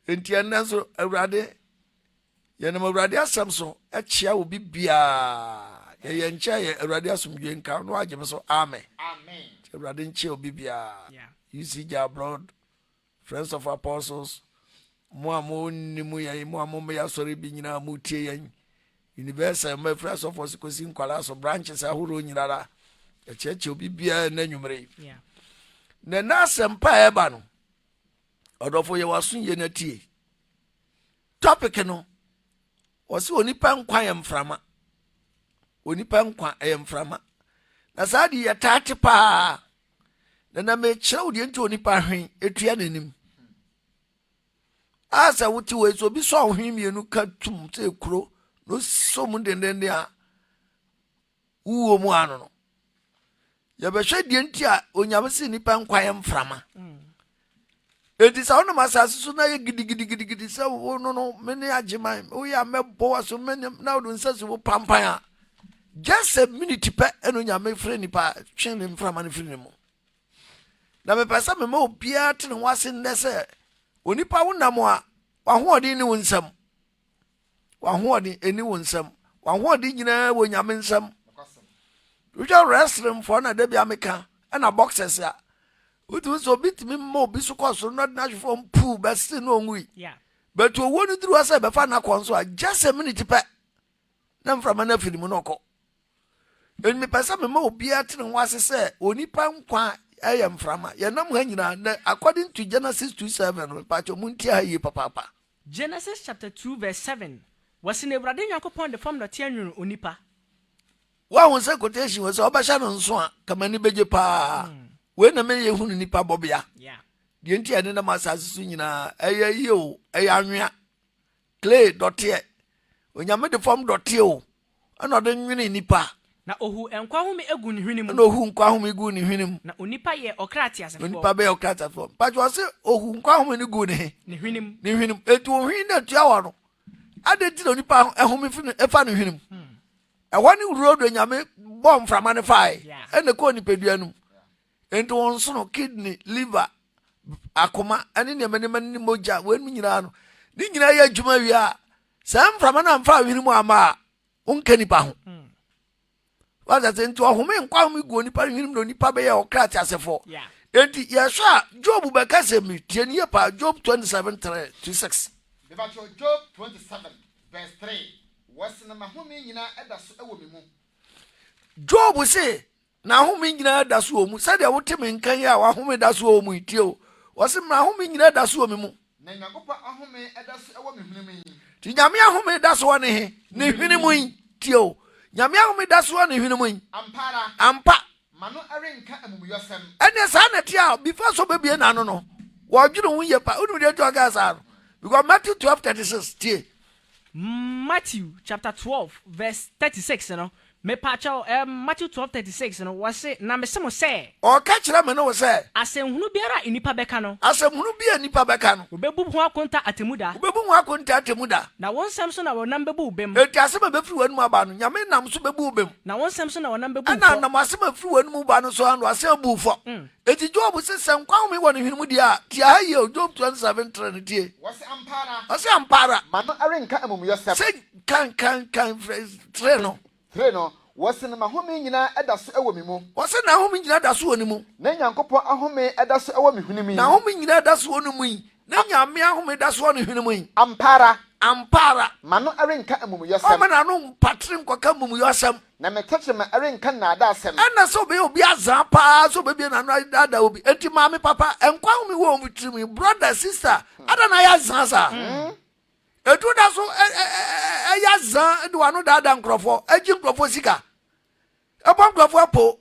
Enti ɛnnɛ nso, Awurade, yɛnam Awurade asɛm so kyea obi biara. Yɛyɛ nkyɛ yɛ Awurade asomdwe nka no agye me so. Amen. Awurade nkyea obi biara. UC Gya Abroad, Friends of Apostles, mo a mo nni mu yɛn, mo a mo mmɛyɛ asɔre bi nyinaa mo tie yɛn. Universal mma firi asɔfoɔ so kɔsi nkwadaa so branches ahoroɔ nyinara. Yɛkyerɛkyerɛ obi biara ɛnnɛ nwummere yi. Na ɛnɛ asɛmpa a ɛba no, ɔdɔfo yɛ w'aso yie na tie. Topic no, wɔsi onipa nkwa yɛ mframa. Onipa nkwa yɛ mframa. Na saa de yɛ taa te paa. Na na mekyerɛ wo deɛ nti onipa hwen etua n'anim. A sɛ wote wei sɛ obi sɔ hwen mmienu ka tum sɛ ekuro na osɔ mu dendenden a wuo mu ano no. Yɛbɛhwɛ deɛ nti a Onyame se nnipa nkwa yɛ mframa. Enti sɛ wonam asase so na yɛ gidigidigidigidi sɛ wo no no me ne agyeman woyɛ a mɛbɔ w'aso me ne na wode nsa si wo pampan a just a minute pɛ ɛna Onyame frɛ nipa twe ne mframa no firi ne mu. Na mepɛ sɛ mema obiara te ne ho ase nnɛ sɛ onipa wonam a w'ahoɔden ne wo nsam. W'ahoɔden ɛni wo nsam. W'ahoɔden nyinaa wɔ Nyame nsam. Wohwɛ wrestling foɔ na da bi ameka ɛna boxers a wotumi sɛ obi tumi ma obi so kɔ soro na ɔde n'ahwe fam puu bɛse na ɔnwui. But owuo no duru hɔ sɛ bɛfa n'akɔ nso a just a minute pɛ na mframa no afiri mu na ɔkɔ. Enti mepɛ sɛ mema obiara te ne ho ase sɛ onipa nkwa yɛ mframa. Yɛnam ha nyinaa na according to Genesis 2:7 no mepaakyɛw montie ha yie papaapa. Genesis chapter 2 verse 7, Wɔse na Awurade Nyankopɔn de fam dɔteɛ nwonoo onipa. Woahu sɛ quotation wei sɛ wobɛhyɛ no nso a, ka m'ani bɛgye paa. Wei na meyɛ hunu nipa bɔbea. Deɛ nti a ɛnenam asase so nyinaa, ɛyɛ yie o, ɛyɛ anwea, clay, dɔteɛ. Onyame de fam dɔteɛ o, Ɛnna ɔde nwenee nnipa. Na ohuu nkwa home guu ne hwene mu. Ɛnna ohuu nkwa home guu ne hwene mu. Na onipa yɛɛ ɔkra teasefoɔ. Na onipa bɛyɛ ɔkra teasefoɔ. Mpakyɛ ɔse ohuu nkwa home no guu ne he? Ne hwene mu. Ne hwene mu. Enti ohwene no atua hɔ no, adɛn nti na onipa home fi ne, ɛfa ne hwene mu? Ɛhɔ ne wuro do Nyame bɔɔ mframa no fae, ɛna ɛkɔɔ nipadua no mu. Enti wɔn nsono, kidney, liver, akoma, ɛne nneɛma nneɛma ne mogya, weinom nyinaa no, ne nyinaa yɛ adwuma wie a, saa mframa no amfa ahwene mu amma a, wonka nipa ho. Wata sɛ nti ɔhome nkwa home gu onipa no hwenem na onipa bɛyɛ ɔkra teasefoɔ. Enti yɛhwɛ a Job bɛka sɛ mi tie ne yie paa Job 27 3 to 6. Mebatwɛ Job 27 verse 3 wɔse na m'ahome nyinaa da so wɔ me mu. Job se N'ahome nyinaa da so wɔ mu. Sɛdeɛ wote me nka yi a w'ahome da so wɔ mu yi, tie o. Ɔse m'ahome nyinaa da so wɔ me mu. Na Nyankopɔn ahome da so wɔ me hwene mu yi. Nti Nyame ahome da so wɔ ne he? Ne hwene mu yi. Tie o. Nyame ahome da so wɔ ne hwene mu yi. Ampa ara. Ampa. M'ano renka amumuyɔsɛm. Ɛnneɛ saa na ɛteɛ a, before sɛ ɔbɛbue n'ano no, wɔdwene ho yie paa. Wonim deɛ nti ɔkaa saa no? Because Matthew 12:36, tie. Matthew chapter 12 verse 36 no, Mepakyɛw, ɛɛm, Matthew 12, 36 no, wɔse, Na mese mo sɛ. Ɔreka kyerɛ me ne wo sɛ. Asɛnhunu biara a nnipa bɛka no. Asɛmhunu bi a nnipa bɛka no. Wobebu ho akonta atemmu da. Wobebu ho akonta atemmu da. Na wo nsɛm so na wɔnam bebu wo bem. Enti asɛm a ebefiri w'anom aba no, Nyame nam so bebu wo bem. Na wo nsɛm so na wɔnam bebu wo fɔ. Ɛna nam asɛm a efiri w'anom ba no so ara na wɔasan abu wo fɔ. Enti Job se, Sɛ nkwa home wɔ ne hwene mu deɛ a, tie ha yie o, Job 27, 3 no, tie. Wɔse, Ampa ara. Ɔse, Ampa ara. M'ano renka amumuyɔsɛm. Sɛ, kan, kan, kan, 3 no. 3 no, wɔse na m'ahome nyinaa da so wɔ me mu. Wɔse n'ahome nyinaa da so wɔ ne mu. Na Nyankopɔn ahome da so wɔ me hwene mu yi. N'ahome nyinaa da so wɔ ne mu yi. Na Nyame ahome da so wɔ ne hwene mu yi. Ampa ara. Ampa ara. M'ano renka amumuyɔsɛm. Ɔmma n'ano mpatere nkɔka amumuyɔsɛm. Na me tɛkyerɛma renka nnaadaasɛm. Ɛna sɛ ɔbɛyɛ obi azaa paa sɛ ɔbɛbie n'ano adaadaa obi. Enti maame papa, nkwa ahome wɔ wɔn tirim yi, brother, sister, adɛn na ayɛ azaa saa? Etu da so ɛyɛ azaa de w'ano daadaa nkurɔfoɔ, agye nkurɔfoɔ sika, ɛbɔ nkurɔfoɔ apo,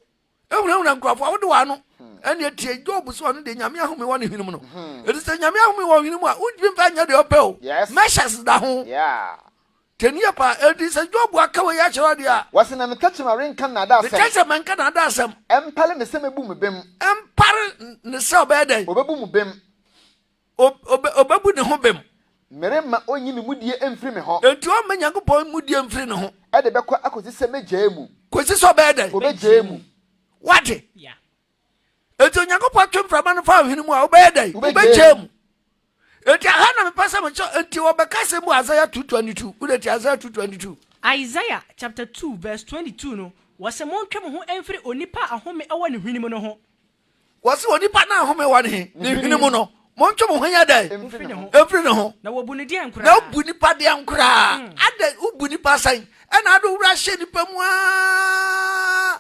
ehunahuna nkurɔfoɔ, wode w'ano ɛne etie Job sɛ ɔno deɛ Nyame ahome wɔ ne hwene mu no. Eti sɛ Nyame ahome wɔ hwene mu a, wontumi mfa nyɛ deɛ ɔpɛ o. Measures da ho. Tenie paa, enti sɛ Job aka wei akyerɛ wo deɛ a. Wɔse na me tɛkyerɛma renka nnaadaasɛm. Me tɛkyerɛma nka nnaadaasɛm. Ɛmpare me sɛ mɛbu me bem. Ɛmpare ne sɛ ɔbɛyɛ dɛn? Ɔbɛbu mu bem. Ɔbɛbu ne ho bem. Meremma ɔnyi me mudie mfiri me hɔ. Enti ɔmma Nyankopɔn mudie mfiri ne ho. Ɛde bɛkɔ akɔsi sɛ mɛgyaa mu. Kɔsi sɛ ɔbɛyɛ dɛn? Ɔbɛgyaa mu. Wate? Enti Onyankopɔn twe mframa no fa wo hwene mu a, wobɛyɛ dɛn? Wobɛgyaa mu. Enti aha na mepɛ sɛ mekyɛ enti wɔbɛka sɛ mu Isaiah 2:22. Wode ti Isaiah 2:22. Isaiah chapter 2 verse 22 no, wɔse montwe mo ho mfiri onipa a ahome wɔ ne hwene mu no ho. Wɔse onipa no a ahome wɔ ne he? Ne hwene mu no. Montwe mo ho nyɛ dɛn? Mfiri ne ho. Mfiri ne ho. Na wɔbu no deɛn koraa? Na wobu nipa deɛn koraa? Adɛn, wobu nipa sɛn? Ɛna ade wura hyɛ nipa mu aa,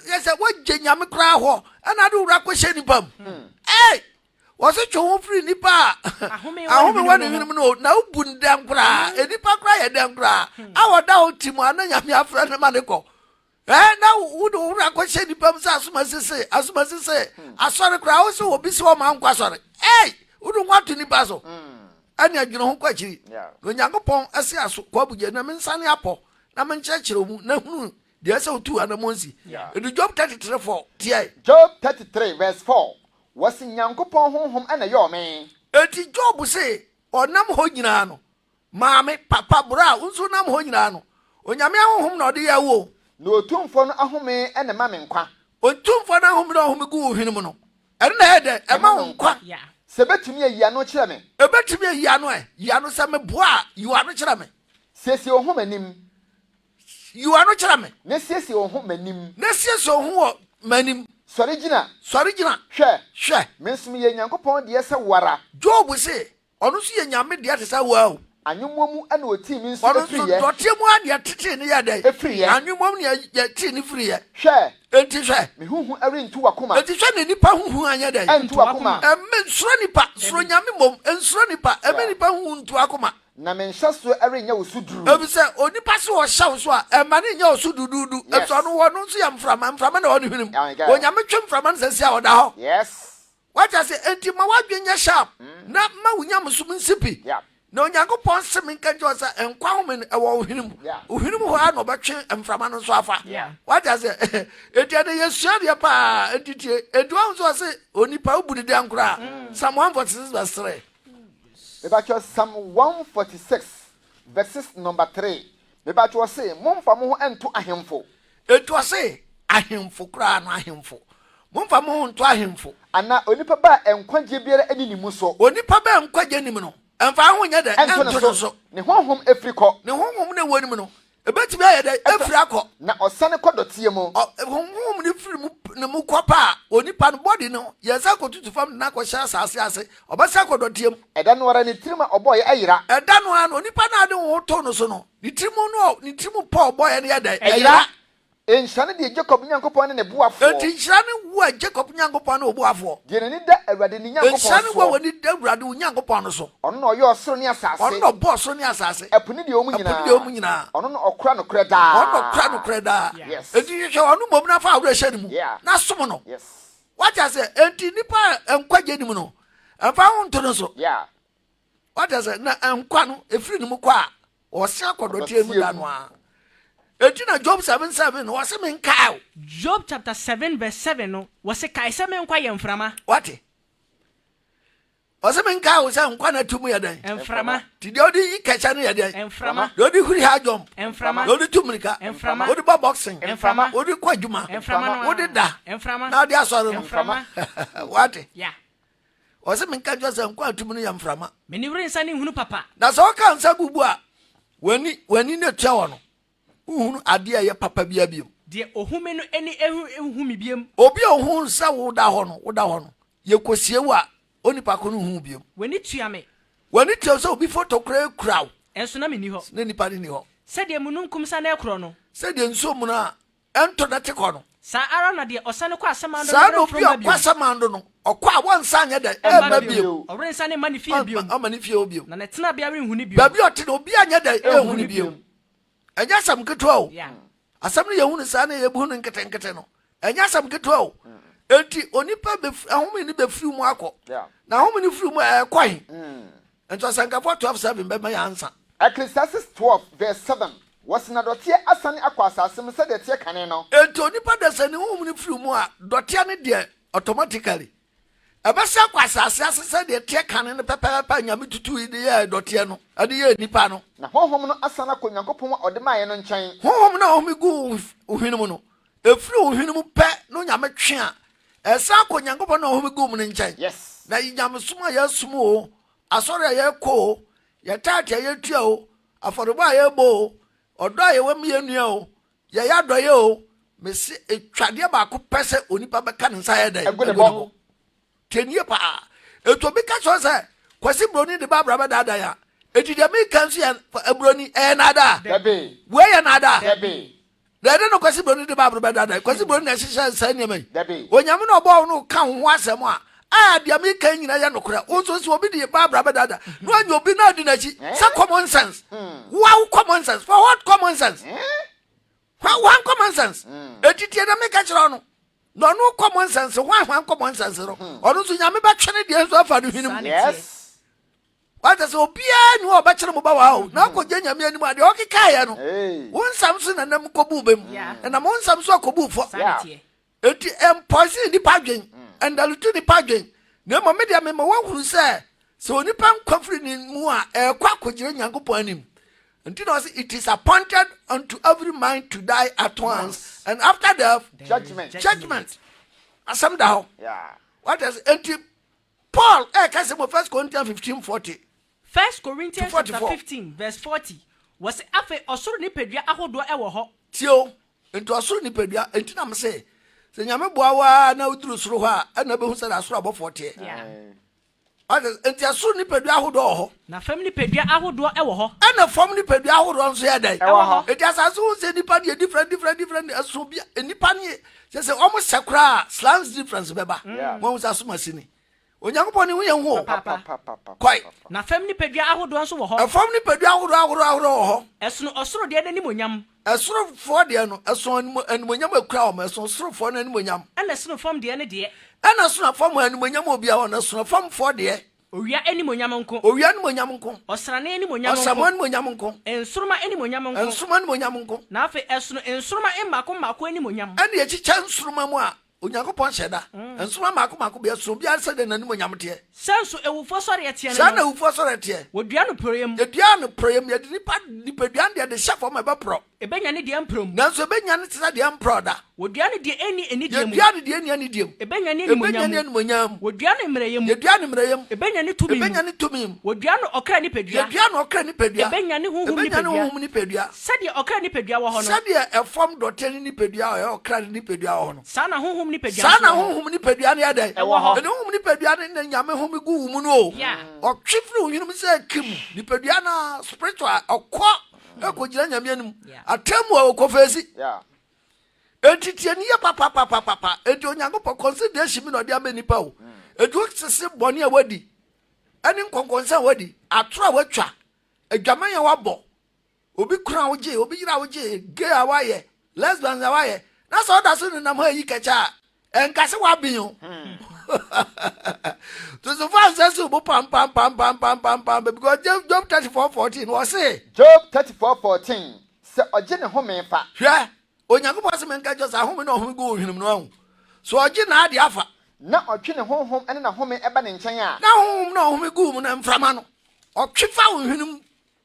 yɛ sɛ woagye Nyame koraa hɔ, ɛna ade wura kɔhyɛ nipa mu. Ei! Wɔse twe ho firi nipa a ahome wɔ ne hwene mu no, na wobu no dɛn koraa? Nipa koraa yɛ dɛn koraa? A wɔda hɔ ti mu a na Nyame afrɛ no ma ne kɔ. Ɛɛ na wode wo werɛ akɔhyɛ nnipa mu sɛ asomasese asomasese asɔre koraa wo sɛ obi sɛ ɔma nkɔ asɔre ei wode ho ato nnipa so ɛne adwene ho kɔ akyiri na Onyankopɔn ɛse aso kɔ abugya na mensane apɔ na menkyerɛkyerɛ mu na hunu deɛ ɛsɛ wotu anammɔn si. Ɛdu Job 33 4 tiɛ. Job 33 verse 4 Wɔse Nyankopɔn honhom na ɛyɔɔ me. Enti Job se ɔnam hɔ nyinaa no Maame, papa, bra, wo nso wonam hɔ nyinaa no, Onyame ahonhom na ɔde yɛɛ wo o. Na Otumfoɔ no ahome na ɛma me nkwa. Otumfoɔ no ahome na ɔhome gu wo hwene mu no, ɛno na ɛyɛ dɛn? Ɛma wo nkwa. Sɛ ɛbɛtumi ayi ano kyerɛ me. Ɛbɛtumi ayi ano ɛ? Yi ano, sɛ meboa a, yi w'ano kyerɛ me. Siesie wo ho m'anim. Yi w'ano kyerɛ me. Na siesie wo ho m'anim. Na siesie wo ho wɔ m'anim. Sɔre gyina. Sɔre gyina. Hwɛ. Hwɛ. Me nso meyɛ Nyankopɔn deɛ sɛ wo ara. Job se, Ɔno nso yɛ Nyame dea te sɛ wo ara o. Anwommoɔ mu na ɔtii me nso Ɔno nso firiiɛ. dɔteɛ mu ara na yɛtetee no yɛɛ dɛn? Firiiɛ. Anwommoɔ mu na yɛtee no firiiɛ. Hwɛ! Enti hwɛ! Me ho hu rento w'akoma. Enti hwɛ na nnipa ho hu anyɛ dɛn? Ɛnto w'akoma. Ɛmma nsuro nnipa, suro Nyame mmom. Nsuro nnipa, ɛmma nnipa ho hu nto w'akoma. Na me nhyɛsoɔ renyɛ wo so duru. Efisɛ onipa se ɔhyɛ wo so a, ɛmma no nyɛ wo so duduudu. Efisɛ ɔno, ɔno nso yɛ mframa, mframa na ɛwɔ ne hwene mu. Onyame twe mframa no sɛsi a, ɔda hɔ. Wate ase? Enti ma w'adwene nyɛ sharp na ma wo nyamesom nsi pi. Na Onyankopɔn se menka nkyerɛ wo sɛ nkwa home no, ɛwɔ wo hwene mu. Wo hwene mu hɔ ara na ɔbɛtwe mframa no nso afa. Wate ase? Enti ɛnɛ yɛsua adeɛ paa. Enti tie. Enti wahu sɛ ɔse onipa wobu no dɛn koraa? Psalm 146 verse 3. Mepakyɛw Psalm 146 verses number 3. Mepakyɛw ɔse momfa mo ho nto ahemfo. Enti ɔse, Ahemfo koraa no, ahemfo, momfa mo ho nto ahemfo. Anaa onipa ba a nkwagyeɛ biara nni ne mu so. Onipa ba a nkwagyeɛ nni mu no, mfa wo ho nyɛ dɛn? Nto ne so. Ne honhom firi kɔ. Ne honhom no a ɛwɔ ne mu no, ɛbɛtumi ayɛ dɛn? Afiri akɔ. Na ɔsane kɔ dɔteɛ mu. Ɔ, honhom no firi mu, ne mu kɔ pɛ a, onipa no, body no, yɛsan kɔtutu fam de no akɔhyɛ asase ase. Ɔbɛsan akɔ dɔteɛ mu. Ɛda no ara ne tirim a ɔbɔeɛ yera. Ɛda no ara no, onipa no a ɔde wo ho too no so no, Ne tirim no, ne tirim pɔ a ɔbɔeɛ no yɛ dɛn? Ɛyera. Nhyira ne deɛ Jakob Nyankopɔn ne ne boafoɔ. Enti nhyira ne wo a Jakob Nyankopɔn ne wo boafoɔ. Deɛ n'ani da Awurade ne Nyankopɔn Nhyira ne wo a soɔ. w'ani da Awurade wo Nyankopɔn no so. Ɔno na ɔyɛɛ ɔsoro ne asase. Ɔno na ɔbɔɔ ɔsoro ne asase. Ɛpo ne deɛ ɛwɔ mu Ɛpo ne nyinaa. deɛ ɛwɔ mu nyinaa. Ɔno na ɔkora nokorɛ daa. Ɔno na ɔkora nokorɛ daa. Yes. Enti hwehwɛ ɔno mmom na fa w'awerɛ hyɛ ne mu, Yeah. na som no. Yes. Wate aseɛ? Enti nipa a nkwagye nni mu no, mfa wo ho nto no so. Yeah. Wate aseɛ? Na nkwa no, ɛfiri ne mu kɔ a, Ɔse akɔ dɔteɛ mu da no ara. Enti na Job 7:7 no ɔse menkae wo. Job chapter 7 verse 7 no wɔse kae sɛ me nkwa yɛ mframa. Wate? Ɔse menkae wo sɛ nkwa na tu mu yɛ dɛn? Mframa. Ti deɛ ɔde yi kɛkyɛ no yɛ dɛn? Mframa. Deɛ ɔde huri high jump. Mframa. Deɛ ɔde tu mmirika. Mframa. Ɔde bɔ boxing. Mframa. Ɔde kɔ adwuma. Mframa no ara. Ɔde da. Mframa. Na ɔde asɔre no. Mframa. Wate? Yeah. Ɔse menka nkyerɛ sɛ nkwa atumi no yɛ mframa. M'ani rensane nhunu papa. Na sɛ ɔka nsa gu bo a, w'ani w'ani na etua hɔ no, wohunu adeɛ a ɛyɛ papa biara biom. Deɛ ohu me no ani nhu me biom. Obi a ohuu sɛ woda hɔ no, woda hɔ no, yɛkɔsie wo a, onipa ko no nhu wo biom. W'ani tua me. W'ani tua wo sɛ obi foto koraa kura wo. Nso na menni hɔ. Na nipa no nni hɔ. Sɛdeɛ mununkum sane korɔ no. Sɛdeɛ nsuo muna a ɛntɔ na te kɔ no. Saa ara na deɛ ɔsane kɔ asamando no Saa na remforo obi a mma ɔkɔ bio. asamando no, ɔkɔ a wɔnsan nyɛ dɛn? Ɛmma Ɛmma bio. bio. Ɔrensane mma ne fie bio. Ɔmma ne fie hɔ bio. Na ne tenabea renhu no bio. Baabi a ɔte no, obiara nyɛ dɛn? Ɛnhu no bio. Ɛnyɛ asɛm ketewa o. Yeah. Asɛm no yɛhu no saa na yɛbu no nketenkete no, ɛnyɛ asɛm ketewa o. Enti onipa bɛf ahome no bɛfiri mu akɔ. Yeah. Na ahome no firi mu a, ɛkɔ he? Nti Ɔsɛnkafoɔ 12 7 bɛma yɛn ansa. Ecclesiastes 12 verse 7, Wɔse na dɔteɛ asane akɔ asase mu sɛdeɛ ɛteɛ kane no. Enti onipa da sɛ ne honhom no firi mu a, dɔteɛ no deɛ automatically ɛbɛsan akɔ asase ase sɛdeɛ ɛteɛ kane no pɛpɛɛpɛ a Nyame tutui de yɛɛ dɔteɛ no de yɛɛ nipa no. Na honhom no asane akɔ Onyankopɔn a ɔde maeɛ no nkyɛn. Honhom no a ɔhome guu wo hwene mu no, ɛfiri wo hwene mu pɛ na Onyame twe a, ɛsan kɔ Onyankopɔn no a ɔhome guu mu no nkyɛn. Yes. Na nyamesom a yɛsom oo, Asɔre a yɛkɔ o, yɛ tithe a yɛtua o, afɔrebɔ a yɛbɔ o, ɔdɔ a yɛwɔ ma yɛn nua o, yɛyɛ adɔeɛ o, mese etwadeɛ baako pɛ sɛ onipa bɛka ne nsa ayɛ dɛn? Agu ne bo. Tie nie paa. Eti obi ka kyerɛ sɛ Kwasi Broni de Barbara bɛdaadaa yɛn a, eti deɛ meka nso yɛ Broni, ɛyɛ naadaa? Dabi. Wei yɛ naadaa? Dabi. Na ɛde no Kwasi Broni de Bible bɛdaadaa. Kwasi Broni na ɛhyehyɛ saa nneɛma yi. Dabi. Onyame na ɔbɔɔ wo no ka wo ho asɛm a, a deɛ meka yi nyinaa yɛ nokorɛ. Wo nso sɛ obi de Bible abɛdaadaa na wanya obi na adi n'akyi sɛ common sense. Wow, common sense. For what common sense? Hwan common sense? Eti tie na meka kyerɛ no. Na ɔno common sense, hwan hwan common sense no. Ɔno nso Nyame bɛtwe ne deɛ nso afa no hwene mu. Yes. Wate sɛ obiara nni hɔ a ɔbɛkyere mo ba wɔ ha o, na akɔgye Nyame anim a, deɛ ɔkekaeɛ no, wo nsɛm so na nam kɔbuu bem, ɛnam wo nsɛm so akɔbuu fɔ. Enti ɛmpɔisen nnipa adwen, ɛndalute nnipa adwen, na mmom me deɛ mema woahunu sɛ, sɛ onipa nkwa firi ne mu a, ɛrekɔ akɔgyina Nyankopɔn anim. Nti na ɔse, it is appointed unto every man to die at once, and after death, judgment. Judgment. Asɛm da hɔ. Wate sɛ, enti Paul reka asɛm wɔ First Corinthians 15 40. First Corinthians To chapter 44. 15 verse 40, wɔse afei ɔsoro nipadua ahodoɔ wɔ hɔ. Tie o, enti ɔsoro nipadua, enti na mese, sɛ Nyame boa wo ara na woduru soro hɔ a, ɛna wobɛhu sɛdeɛ asoro abɔfoɔ teɛ. Wate ase? Enti ɛsoro nipadua ahodoɔ wɔ hɔ. Na fam nipadua ahodoɔ wɔ hɔ. Ɛna fam nipadua ahodoɔ nso yɛ dɛn? Ɛwɔ hɔ. Enti asase ho sɛ nipa deɛ different different different ɛso bi nipa ne kyɛ sɛ wɔn sɛ koraa slants difference bɛba. Wɔn sɛ asomasi ni. Onyankopɔn ne ho yɛ hu o. Kɔe. Na fam nipadua ahodoɔ nso wɔ hɔ. Ɛfam nipadua ahodoɔ ahodoɔ ahodoɔ wɔ hɔ. Ɛsono ɔsoro deɛ no animuonyam. Ɛsorofoɔ deɛ no, ɛsono animuonyam a ɛkura wɔn, ɛsono sorofoɔ no animuonyam. Ɛna ɛsono fam deɛ no deɛ. Ɛna ɛsono fam animuonyam a obiara wɔ no, ɛsono famfoɔ deɛ. Owia animuonyam nko. Owia animuonyam nko. Ɔsrane animuonyam nko. Ɔsram animuonyam nko. Nsoromma animuonyam nko. Nsoromma animuonyam nko. Na afei ɛsono nsoromma mmaako mmaako animuonyam. Ɛna yɛkyekyɛ nsoromma mu a, Onyankopɔn hyɛ da. Nsoromma mmaako mmaako biara sono obiara sɛdeɛ n'animuonyam teɛ. Sɛ nso awufoɔ sɔreɛ teɛ ne no. Saa na awufoɔ sɔreɛ teɛ. Wɔdua no porɔeɛ mu. Yɛdua no porɔeɛ mu. Yɛde nipa nipadua no deɛ de hyɛ fam a ɛbɛporɔ. Ɛbɛnyane deɛ ɛmporɔ mu. Nanso ɛbɛnyane te sɛ deɛ ɛmporɔ da. Wɔdua no deɛ ɛnni anidie mu. Yɛdua no deɛ ɛnni anidie mu. Ɛbɛnyane animuonyam Ɛbɛnyane mu. animuonyam mu. Wɔdua no mmerɛyɛ mu. Yɛdua no mmerɛyɛ mu. Ɛbɛnyane tumi mu. Ɛbɛnyane tumi mu. Wɔdua no ɔkra nipadua. Yɛdua no ɔkra nipadua. Ɛbɛnyane honhom Ɛbɛnyane nipadua. honhom nipadua. Sɛdeɛ ɔkra nipadua wɔ hɔ no. Sɛdeɛ ɛfam dɔteɛ ne nipadua a ɛyɛ ɔkra ne nipadua wɔ hɔ no. Saa na honhom nipadua Saa nso na wɔ hɔ. honhom nipadua no yɛ dɛn? Ɛwɔ hɔ. Ɛne honhom nipadua no na Nyame home gu wo mu no o. Ɔtwe firi wo hwenem sɛ kim nipadua no a spiritual ɔkɔ ɛkɔgyina Nyame anim. Atemmu a ɔkɔ fesi. Enti tie ne yie papapapapa. Enti Onyankopɔn consideration bi na ɔde ama nipa o. Enti wosese bɔne a wadi, ɛne nkɔnkɔnsa a wadi, atoro a watwa, adwaman a wabɔ, obi kunu a wogyee, obi yere a wogyee, gay a wayɛ, lesbians a wayɛ, na sɛ ɔda so nenam hɔ ayi kɛkyɛ a, ɛnka sɛ waben o. Tosofo ansɛ so bo pampampampampampam because Job 34:14 wɔse. Job 34:14 Sɛ ɔgye ne home fa. Hwɛ, Onyankopɔn se menka nkyerɛ sɛ ahome na ɔhome gu wo hwenem no ahu. So ɔgye n'ade afa. Na ɔtwe ne honhom ne n'ahome ba ne nkyɛn a. Na honhom na ɔhome gu wo mu no mframa no, ɔtwe fa wo hwenem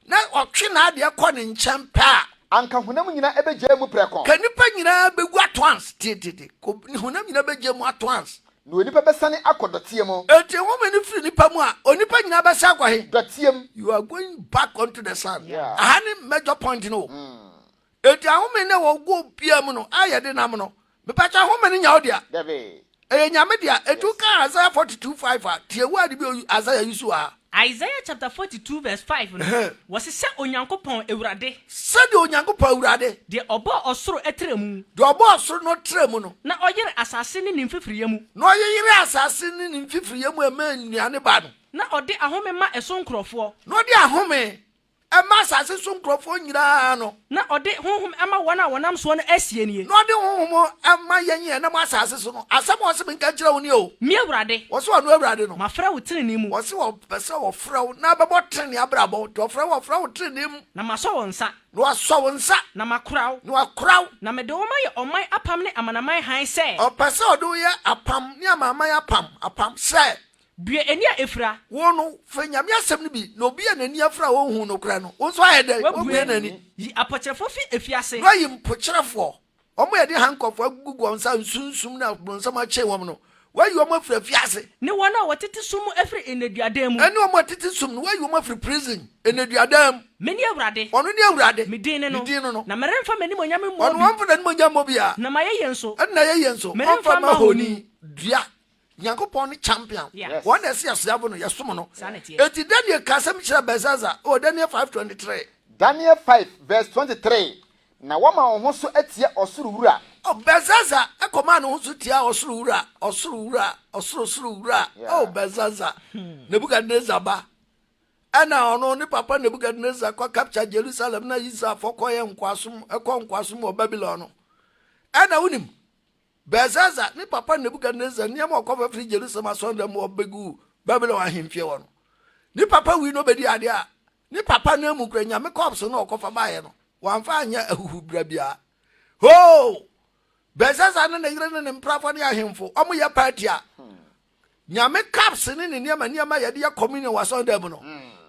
na ɔtwe n'adeɛ kɔ ne nkyɛn pɛ a. Anka honam nyinaa bɛgyaa mu prɛko. Ka nnipa nyinaa bɛgu at once. Tietietie, ko, honam nyinaa bɛgyaa mu at once. Na onipa bɛsane akɔ dɔteɛ mu. Enti home no firi nipa mu a, onipa nyinaa bɛsan akɔ he? Dɔteɛ mu. You are going back onto the sand. Yeah. Aha ne major point no o. Enti ahome no a ɛwɔ obiara mu no a yɛde nam no, mepakyɛ ahome no nya wo dea? Dabi. Ɛyɛ Nyame dea. Enti woka Isaiah 42 5 a, tie word bi a Isaiah use wɔ ha. Isaiah chapter 42 verse 5 no, wɔse, Sɛ Onyankopɔn Awurade. Sɛdeɛ Onyankopɔn Awurade. Deɛ ɔbɔɔ ɔsoro trɛ mu. Deɛ ɔbɔɔ ɔsoro no trɛ mu no. Na ɔyere asase ne ne mfifiriiɛ mu. Na ɔyeyere asase ne ne mfifiriiɛ mu ɛma nnuane ba no. Na ɔde ahome ma ɛso nkurɔfoɔ. Na ɔde ahome Ɛma asase so nkurɔfoɔ nyinaa no. Na ɔde honhom ma wɔn a wɔnam soɔ no asie nie. Na ɔde honhom ma yɛn a yɛnam asase so no. Asɛm a ɔse menka nkyerɛ wo nie o. Me Awurade. Ɔse ɔno Awurade no. Mafrɛ wo tenenee mu. Ɔse ɔpɛ sɛ ɔfrɛ wo na bɛbɔ tenenee abrabɔ. Nti ɔfrɛ wo ɔfrɛ wo tenenee mu. Na masɔ wo nsa. Na wasɔ wo nsa. Na makora wo. Na wakora wo. Na mede wo mayɛ ɔman apam ne amanaman hann sɛ. Ɔpɛ sɛ ɔde wo yɛ apam ne amanaman apam, apam, sɛ. Bue ani a efura. Wo no, fa Nyame asɛm no bi, na obi a n'ani afura a onhu nokorɛ no, wo nso ayɛ dɛn? Wabue n'ani. Yi apokyerɛfoɔ fi afiase. Na wayi mpokyerɛfoɔ, wɔn a yɛde handcuff agugu wɔn nsa, nsunsum na bronsam akyɛn wɔn no, Wayi wɔn afiri afiase. Ne wɔn a wɔtete sum mu afiri nneduadan mu. Ɛne wɔn a wɔtete sum no, wayi wɔn afiri prison, nneduadan mu. Mene Awurade. Ɔno ne Awurade. Me din ne no. Me din ne no. Na meremfa m'animuonyam mmɔ Ɔno obi. ɔmfa n'animuonyam mmɔ obiara. Na m'ayɛyie nso. Ɛne n'ayɛyie nso. Meremfa Ɔmfa mma mma honi. honi. Dua. Nyankopɔn ne champion. Yeah. Wɔn na ɛsɛ yɛsoabo no, yɛsom no. Saa na ɛteɛ. Enti Daniel ka asɛm kyerɛɛ Belsazar wɔ Daniel 5:23. Daniel 5 verse 23, Na woama wo ho so atia ɔsoro Wura. O Belsazar kɔmaa ne ho so tiaa ɔsoro Wura, ɔsoro Wura, ɔsorosoro Wura. O Belsazar, Nebukadnesar ba. Ɛna ɔno ne papa Nebukadnesar kɔ capture Jerusalem na Israelfoɔ kɔyɛ nkoasom, ɛkɔ nkoasom wɔ Babylon no. Ɛna wonim, Belsazar ne papa Nebukadnesar nneɛma a ɔkɔfa firi Jerusalem asɔredan mu ɔbɛgu Babylon ahemfie hɔ no. Ne papa wui na ɔbɛdi adeɛ a, ne papa no amu kura nyame kɔps no ɔkɔfa baeɛ no, wamfa anyɛ ahuhubra biara. Hoo! Belsazar ne ne yere ne ne mprafoɔ ne ahemfo, wɔyɛ party a, nyame cups ne ne nneɛma nneɛma yɛde yɛ communion wɔ asɔredan mu no,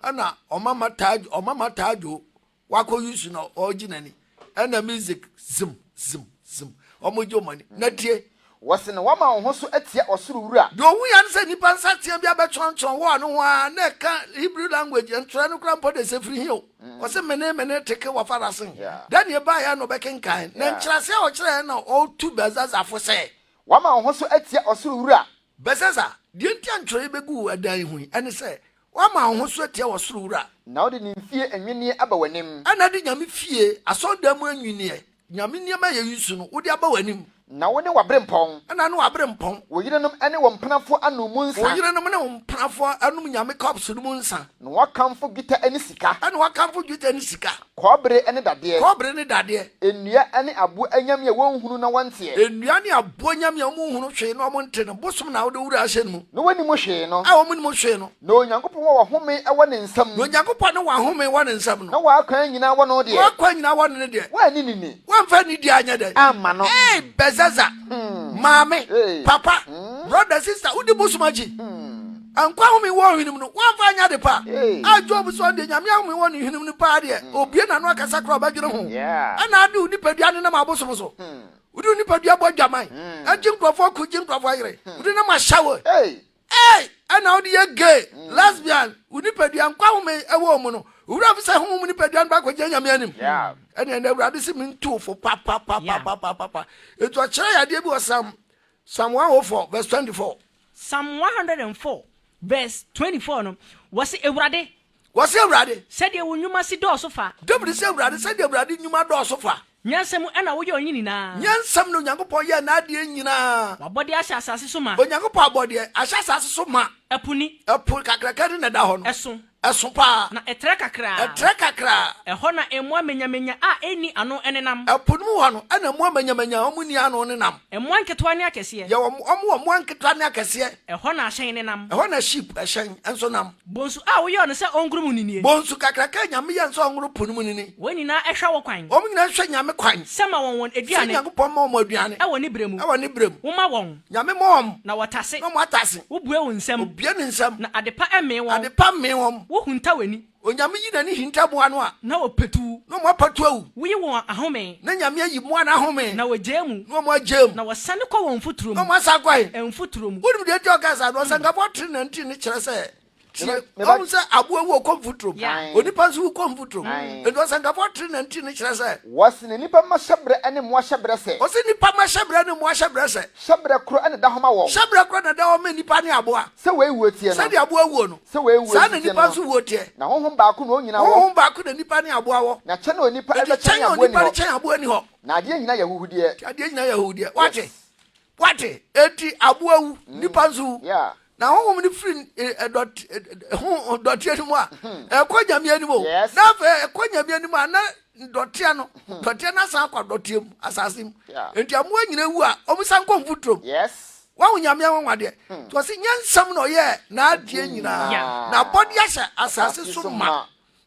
ɛna ɔmama taa ɔmama taa dwo wakɔ use na ɔregye n'ani ɛna music zim zim zim wɔn gye wɔn ani na tie. Wɔse na woama wo ho so atia ɔsoro Wura. Deɛ ɔhu ya ne sɛ nnipa nsateaa bi abɛtwerɛntwerɛ wɔ ano ho ara na ɛka Hebrew language ntwerɛ no koraa mpo de sɛ firi he o. Ɔse mene mene teke wɔ farasen. Daniel baeɛ a na ɔbɛkenkan na nkyerɛaseɛ a ɔkyerɛɛ na ɔtu Belsazar fo sɛ. Woama wo ho so atia ɔsoro Wura. Belsazar, deɛ nti a ntwerɛ yi bɛgu wo ɛdan yi ho yi ɛne sɛ Woama wo ho so atia ɔsoro Wura. Na wode ne fie nnwinneɛ aba w'anim. Ɛna de Nyame fie, asɔredan mu anwinneɛ, Nyame nneɛma a yɛyi so no, wode aba w'anim. Na wo ne w'aberempɔn. Ɛna ne w'aberempɔn. Wo yerenom ne wo mpenafoɔ anom mu nsa. Wo yerenom ne wo mpenafoɔ anom Nyame cups no mu nsa. Na woakamfo dwetɛ ne sika. Ɛna woakamfo dwetɛ ne sika. Kɔbere ne dadeɛ. Kɔbere ne dadeɛ. Nnua ne aboɔ anyame a wɔnhunu na wɔnteɛ. Nnua ne aboɔ anyame a wɔnhunu hwee na wɔnte no, bosom na wode wo werɛ ahyɛ no mu. Na wɔnnim hwee no. A wɔnnim hwee no. Na Onyankopɔn a wɔhome wɔ ne nsam. Na Onyankopɔn ne wɔahome wɔ ne nsam no. Na wɔakwan nyinaa wɔ no deɛ. Na wɔakwan nyinaa wɔ no no deɛ. Woanni no ni. Woamfa anidie anyɛ dɛn. Amma no. Ei, Belsazar, maame, papa, brother, sister, wodi bosom akyi. Nkwa home wɔ hwenem no, woamfa anyɛ ade pa. A Job sɛ ɔno deɛ Nyame ahome wɔ ne hwenem no paa deɛ, obue n'ano akasa koraa ɔbɛdwene ho. Ɛna ade wo nipadua nenam abosom so. Wode wo nipadua bɔ adwaman, agye nkurɔfoɔ aku, gye nkurɔfoɔ ayere. Wode nam ahyɛ wo. Ei! Ɛna wode yɛ gay, lesbian, wo nipadua nkwa home ɛwɔ wo mu no, wo werɛ fi sɛ honhom nipadua no bɛakɔgyina Nyame anim. Ɛne ɛnɛ Awurade se mentu wo fo papapapapapapa. Enti ɔkyerɛ yɛ adeɛ bi wɔ Psalm Psalm 104 verse 24. Psalm 104 verse 24 no, wɔse, Awurade. Wɔse, Awurade. Sɛdeɛ wo nnwuma si dɔɔso fa. Dawid se, Awurade, sɛdeɛ Awurade nnwuma dɔɔso fa. Nyansa mu na woyɛɛ ne nyinaa. Nyansa mu na Onyankopɔn yɛɛ n'adeɛ nyinaa. W'abɔdeɛ ahyɛ asase so ma. Onyankopɔn abɔdeɛ ahyɛ asase so ma. Ɛpo ni. Ɛpo kakraka ni na ɛda hɔ no. Ɛso. Ɛso paa. Na ɛtrɛ kakraa. Ɛtrɛ kakraa. Ɛhɔ na mmoa manyamanya a ɛnni ano nenam. Ɛpo no mu hɔ no, ɛna mmoa manyamanya a wɔnni ano nenam. Mmoa nketewa ne akɛseɛ. Yɛwɔ, wɔn wɔ mmoa nketewa ne akɛseɛ. Ɛhɔ na ahyɛn nenam. Ɛhɔ na ship, ɛhyɛn, nso nam. Bonsu a woyɔɔ no sɛ ɔngoro mu no nie. Bonsu kakraka a Nyame yɛɛ no sɛ ɔngoro po no mu no ni. Wɔn nyinaa hwɛ wo kwan. Wɔn nyinaa hwɛ Nyame kwan. Sɛ ma wɔn wɔn aduane. Sɛ Nyankopɔn ma wɔn aduane. Ɛwɔ ne berɛ mu. Ɛwɔ ne berɛ mu. Woma wɔn. Nyame ma wɔn. Na wɔtase. Na wɔatase. Wobue wo nsam. Obue ne nsam. Na adepa mmee wɔn. Adepa mmee wɔn. Wohunta w'ani. Onyame yi n'ani hinta mmoa no a. Na wɔpatu. Na wɔn apatu awu. Woyi wɔn ahome. Na Nyame ayi mmoa no ahome. Na wɔgyaa mu. Na wɔn agyaa mu. Na wɔsane kɔ wɔn mfuturo mu. Na wɔn asan akɔ he? Mfuturo mu. Wonim deɛ nti a ɔkaa saa no? Ɔsɛnkafoɔ 3:19 no kyerɛ sɛ, Tie, ɔhu sɛ aboa wu ɔkɔ mfuturo mu, onipa nso wu kɔ mfuturo mu. Enti Ɔsɛnkafoɔ 3:19 no kyerɛ sɛ. Wɔse na nnipa mma hyɛberɛ ne mmoa hyɛberɛ sɛ. Ɔse nnipa mma hyɛberɛ ne mmoa hyɛberɛ sɛ. Hyɛberɛ korɔ na ɛda hɔ ma wɔn. Hyɛberɛ korɔ na ɛda hɔ ma nnipa ne aboa. Sɛ wei wuo teɛ no. Sɛdeɛ aboa wuo no. Sɛ wei wuo Saa na nso teɛ nnipa no. nso wuo teɛ. Na honhom baako na wɔn nyinaa wɔ. Honhom baako na nnipa ne aboa wɔ. Na kyɛn a onipa Enti rebɛkyɛn kyɛn a aboa nni onipa hɔ. rekyɛn aboa nni hɔ. Na adeɛ nyinaa yɛ ahuhudeɛ. Enti adeɛ nyinaa yɛ ahuhudeɛ. Woate? Yes. Woate? Enti aboa wu, nnipa nso wu. Yeah. Na honhom no firi dɔte, ho, dɔteɛ no mu a, ɛkɔ Nyame anim o. Yes. Na afei ɛkɔ Nyame anim a, na dɔteɛ no, dɔteɛ no asan akɔ dɔteɛ mu, asase mu. Yeah. Enti amoa nyinaa wu a, wɔn san kɔ mfuturo mu. Yes. Wahu Nyame anwanwadeɛ. Nti ɔse nyansam na ɔyɛɛ n'adeɛ nyinaa. Yeah. Na abɔdeɛ ahyɛ asase so ma.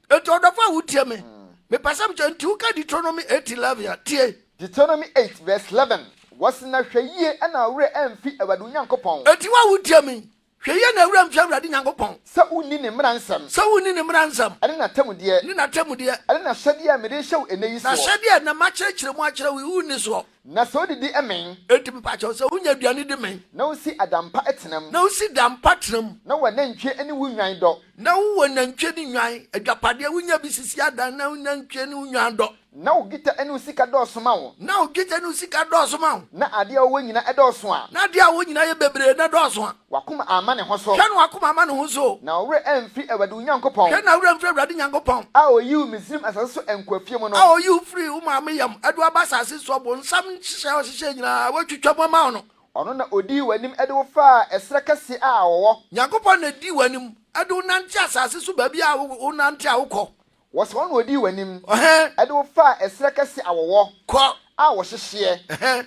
Enti ɔdɔfo a wotie me, mepɛ sɛ mekyerɛ, nti woka Deuteronomy 8:11 a, tie. Deuteronomy 8 verse 11, Wɔse na hwɛ yie na wo werɛ amfi Awurade wo Nyankopɔn. Enti wo a wotie me, hwɛ yie na wo werɛ amfi Awurade Nyankopɔn. Sɛ wonni ne mmara nsɛm. Sɛ wonni ne mmara nsɛm. Ne n'atemmudeɛ. Ne n'atemmudeɛ. Ne n'ahyɛdeɛ a mede rehyɛ wo ɛnnɛ yi soɔ. N'ahyɛdeɛ a ɛnnɛ makyerɛkyerɛ mu akyerɛ wo yi, wonni soɔ. Na sɛ wodidi mee. Enti mepakyɛw, sɛ wunya aduane di mee. Na wusi adan pa tena mu. Na wusi dan pa tena mu. Na w'anantwie ne wo nnwan dɔ. Na wowɔ nantwie ne nnwan, agyapadeɛ, wunya bi sisi adan na wo nantwie ne wo nnwan dɔ. Na wo dwetɛ ne wo sika dɔɔso ma wo. Na wo dwetɛ ne wo sika dɔɔso ma wo. Na adeɛ a wowɔ nyina dɔɔso a. Na adeɛ a wowɔ nyina yɛ bebree na ɛdɔɔso a. W'akoma amma ne ho so. Hwɛ na w'akoma amma ne ho so o. Na wo werɛ amfiri Awurade wo Nyankopɔn. Hwɛ na wo werɛ amfiri Awurade Nyankopɔn. A ɔyii wo Misraim asase so nkoafie mu no. A ɔyii wo firii wo maame yam de wo aba asase soɔ, bonsam nhyehyɛɛ a ɔhyehyɛɛ nyinaa, watwitwa mu ama wo no. Ɔno na ɔdii w'anim de wo faa ɛserɛ kɛseɛ a ɔwɔ. Nyankopɔn na ɛdii w'anim de wo nante asase so baabi a wonante a wokɔ. Wɔsɛ wɔn na wɔdii w'anim de wo faa ɛserɛ kɛse a wɔwɔ, Kɔ. a wɔhyehyeɛ,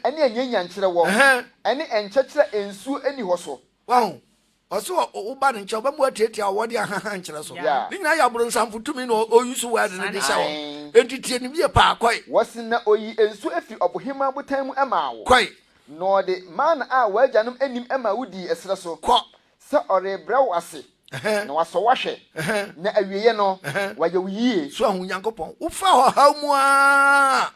ne anyanyankyerɛ wɔ, ne nkyɛkyerɛ a nsuo nni hɔ so. Wahu? Ɔse wo ba ne nkyɛn, ɔbɛma woatiatia ɔwɔ ne ahahan nkyerɛ so. Yeah. Ne nyinaa yɛ abronsamfo tumi na ɔ use word no de hyɛ hɔ. Enti tie no yie paa. Kɔe. Wɔse na ɔyii nsuo firii ɔbohemaa botan mu maa wo. Kɔe. Na ɔde mana a w'agyanom nnim maa wo dii ɛserɛ so. Kɔ. Sɛ ɔrebrɛ wo ase, na wasɔ wo ahwɛ, na awieɛ no, wayɛ wo yie. So ahu Nyankopɔn? Wofa ɔhaw mu aa,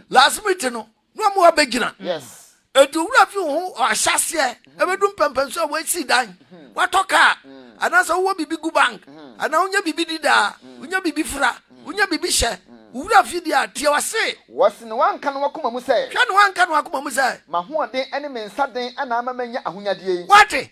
last minute no, na ɔmo abɛgyina. Yes. Enti wo werɛ fi wo ho ahyɛaseɛ, ɛbɛdu mpɛmpɛnso a woasi dan, woatɔ kaa, anaasɛ wowɔ biribi gu bank, anaa wonya biribi di daa, wonya biribi fira, wonya biribi hyɛ, wo werɛ fi deɛ a, tie ɔse. Wɔse na woanka no w'akoma mu sɛ. Hwɛ na woanka no w'akoma mu sɛ. M'ahoɔden ne me nsa den na ama manya ahonyadeɛ yi. Woate?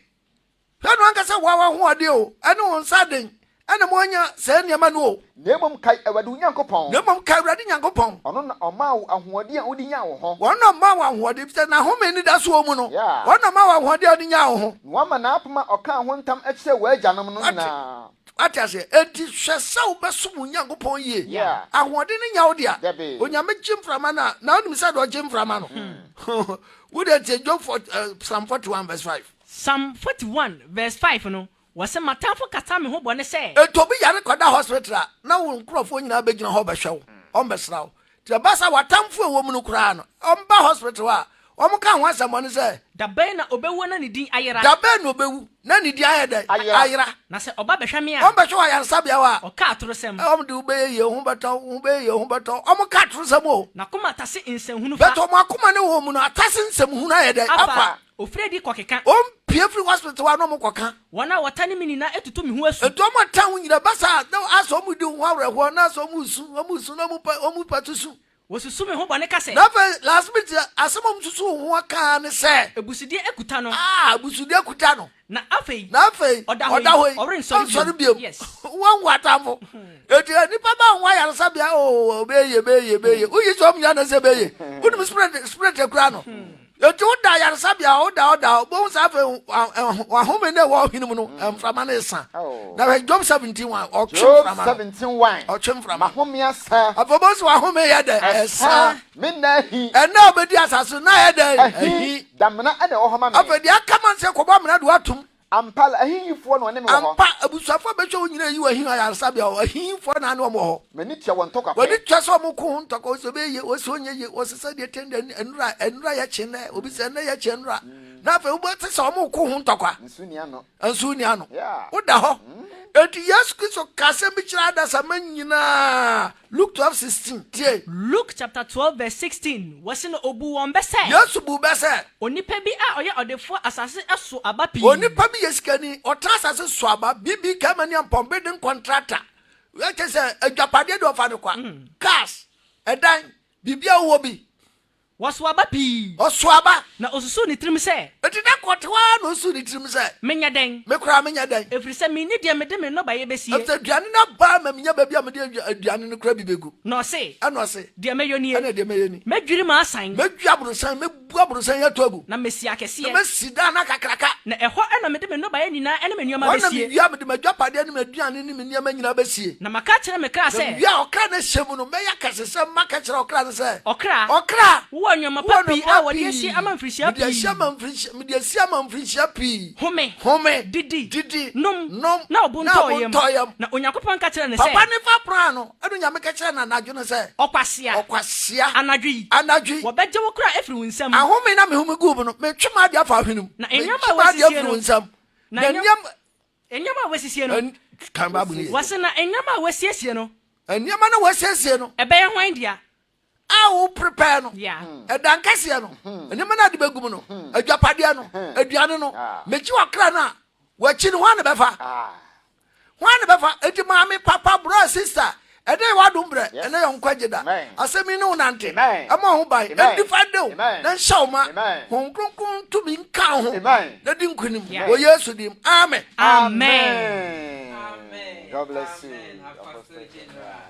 Hwɛ na woanka sɛ woa w'ahoɔden o, ɛne wo nsa den na ɛma woanya saa nneɛma no o. Na mmom kae Awurade wo Nyankopɔn. Na mmom kae Awurade Nyankopɔn. Ɔno na ɔmaa wo ahoɔden a wode nyaa wo ho. Ɔno na ɔmaa wo ahoɔden, efisɛ n'ahome anidaso wɔ mu no. Yeah. Ɔno na ɔmaa wo ahoɔden a wode nyaa wo ho. Na wama n'apam a ɔkaa ho ntam kyerɛɛ w'agyanom no Woate? nyinaa. Wate aseɛ? Enti hwɛ sɛ wobɛsom wo Nyankopɔn yie. Yeah. Ahoɔden no nyɛ wo dea. Dabi. Onyame gye mframa no a, na wonim sɛ deɛ ɔgye mframa no. Wo deɛ tie Job for, uh, Psalm 41 verse 5. Psalm 41 verse 5 no, wɔse, M'atamfo kata me ho bɔne sɛ. Enti obi yare kɔda hospital a, na wo nkurɔfoɔ nyinaa bɛgyina hɔ bɛhwɛ wo, wɔbɛsra wo. Nti ɛba saa w'atamfo a ɛwɔ mu no koraa no, wɔba hospital hɔ a, wɔka ho asɛmmɔne sɛ. Da bɛn na ɔbɛwuo na ne din ayera? Da bɛn na ɔbɛwu na ne din ayɛ dɛn? Ayera. Na sɛ ɔba bɛhwɛ me a. Wɔbɛhwɛ wo ayaresabea hɔ a. Ɔka atorosɛm. Wɔde wo bɛyɛ yie, wo ho bɛtɔ wo, wo ho bɛyɛ yie, wo ho bɛtɔ wo. Wɔka atorosɛm o. N'akoma atase nsɛnhunu fa. But wɔn akoma ne wɔn mu no, atase nsɛmhunu ayɛ dɛn? Afa. Ɔfiri adi kɔkeka. Wɔpue firi hospital hɔ a na wɔkɔka. Wɔn a wɔtane me nyinaa tutu me ho asu. Enti wɔn a wɔtan wo nyinaa, ɛba saa a, na asɛ wɔredi wo ho awerɛhoɔ, na asɛ wɔresu, wɔresu, na wɔpa to su. Wɔsusu me ho bɔne ka sɛ. Na afei, last minute, asɛm a wɔsusu wo ho ka ara ne sɛ. Abusudeɛ akuta no. Ah, abusudeɛ akuta no. Na afei. Na afei, ɔda hɔ yi, ɔda hɔ yi, ɔrensɔre ɔrensɔre bio. Yes. Woahu atamfo. Enti nnipa ba ho ayaresabea, oh, ɛbɛyɛ yie, ɛbɛyɛ yie, ɛbɛyɛ yie. Woyi sɛ wɔn nyinaa na ɛsɛ ɛbɛyɛ yie. Wonim spirit, spirit akura no. Enti woda ayaresabea hɔ, woda hɔ da hɔ, wobɛhu sɛ afei wahome no ɛwɔ ɔhene mu no, mframa no resa. Na hwɛ Job 17 1, ɔtwe Job mframa no. 17 1. Ɔtwe mframa. Mahome asa. Afei wobɛhu sɛ wahome yɛ dɛ, ɛsa. Me nna ahi. Ɛnna a wobɛdi asase no, na ayɛ dɛ, Ahi. ahi. Damena na ɛwɔ hɔ ma me. Afei deɛ aka ma no sɛ kɔbɔ amena de woatom. Ampa ara, ahiyifoɔ na wɔne me wɔ hɔ. Ampa, abusuafoɔ a bɛhwɛ wo nyinaa yi wɔ ahi ayaresabea hɔ. Ahiyifoɔ na ne wɔn wɔ hɔ. M'ani tua wɔn ntɔkwa pɛ. W'ani tua sɛ wɔko ho ntɔkwa, wɔsi ɔbɛyɛ yie, wɔsi ɔnyɛ yie, wɔsi sɛdeɛ ɛteɛ deɛ nnora, nnora yɛ kye nnɛ, obi sɛ nnɛ yɛ kye nnora. Na afei wobɛte sɛ wɔko ho ntɔkwa. Nsu nni ano. Nsu nni ano. Yeah. Woda hɔ. Enti Yesu Kristo ka asɛm bi kyerɛ adasamma nyinaa. Luke 12, 16. Tie. Luke chapter 12 verse 16, wɔse na obuu wɔn bɛ sɛ. Yesu buu bɛ sɛ. Onipa bi a ɔyɛ ɔdefoɔ asase so aba pii. Onipa bi yɛ sikani, ɔtena asase so aba, BB Kamani Ampɔn building contractor. Kyerɛ sɛ adwapadeɛ deɛ ɔfa no kwa. Cars, ɛdan, biribiara wowɔ bi. Wɔsow aba pii. Ɔsow aba. Na osusuw ne tirim sɛ. Enti da koro ɔte hɔ ara na osusuw ne tirim sɛ. Menyɛ dɛn? Me koraa menyɛ dɛn? Ɛfiri sɛ minni deɛ mede me nnɔbaeɛ bɛsie. Efisɛ aduane no aba ama minnya baabi a mede aduane no koraa bi begu. Na ɔse. Ɛnna ɔse. Deɛ mɛyɔ nie. Ɛnna deɛ mɛyɛ ni. Mɛdwiri m'asan. Mɛdwiri aborosan, mɛbu aborosan yi ato agu. Na masi akɛseɛ. Na masi dan no akakraka. Na ɛhɔ na mede me nnɔbaeɛ nyinaa ne me nneɛma Ɛhɔ na bɛsie. mewie a, mede m'adwapadeɛ ne m'aduane ne me nneɛma nyinaa bɛsie. Na maka akyerɛ me kra Na sɛ. mewie a, ɔkra no ahyɛ mu no, mɛyɛ akɛsesɛm maka akyerɛ ɔkra no sɛ. Ɔkra, Ɔkra, wowɔ nneɛma pa wowɔ pii nneɛma pa a wɔde asie pii. ama mfirihyia Mede asie pii. ama mfirihyia, mede asie ama mfirihyia pii. Home, Home, didi, didi, nom, nom, na wo bo na ntɔ wo wo bo yam. ntɔ wo yam. Na Onyankopɔn ka kyerɛɛ no sɛ. Papa no fa pono ano, ɛnna Onyame ka kyerɛɛ no anadwo no sɛ. Ɔkwasea. Ɔkwasea. Anadwo yi. Anadwo yi. Wɔbɛgye wo kra afiri wo nsam. Ahome na mehome guu mu no, metwe m'ade afa ahwene mu. Na nneɛma Metwe a m'ade wɔasiesie afiri no. wo nsam. Na Na nneɛma. nneɛma. Nneɛma a wɔasiesie no. Kan Bible no yie. Wɔse na nneɛma a wɔasiesie no. Nneɛma no wɔasiesie no. Ɛbɛyɛ hwan dea? A wo prepare no, Yeah. ɛdan kɛseɛ no, nneɛma no a de bɛgu mu no, adwapadeɛ no, aduane no, Ah. megye wakra no a, wakyi no, hwan na bɛfa? Ah. Hwan na bɛfa? Enti maame, papa, bro, sister, ɛnɛ yɛ w'adom berɛ, Yes. ɛnɛ yɛ nkwagye da. Amen. Asɛm yi ne wo nante, Amen. ɛma wo ho ban, Amen. ɛndi fa de wo, Amen. na nhyɛ wo ma. Amen. Honhom Kronkron tumi nka wo ho, Amen. na di nkonim. Yeah. Wɔ Yesu din mu. Amen. Amen. Amen. God bless you. Amen. Apostle Apostle General.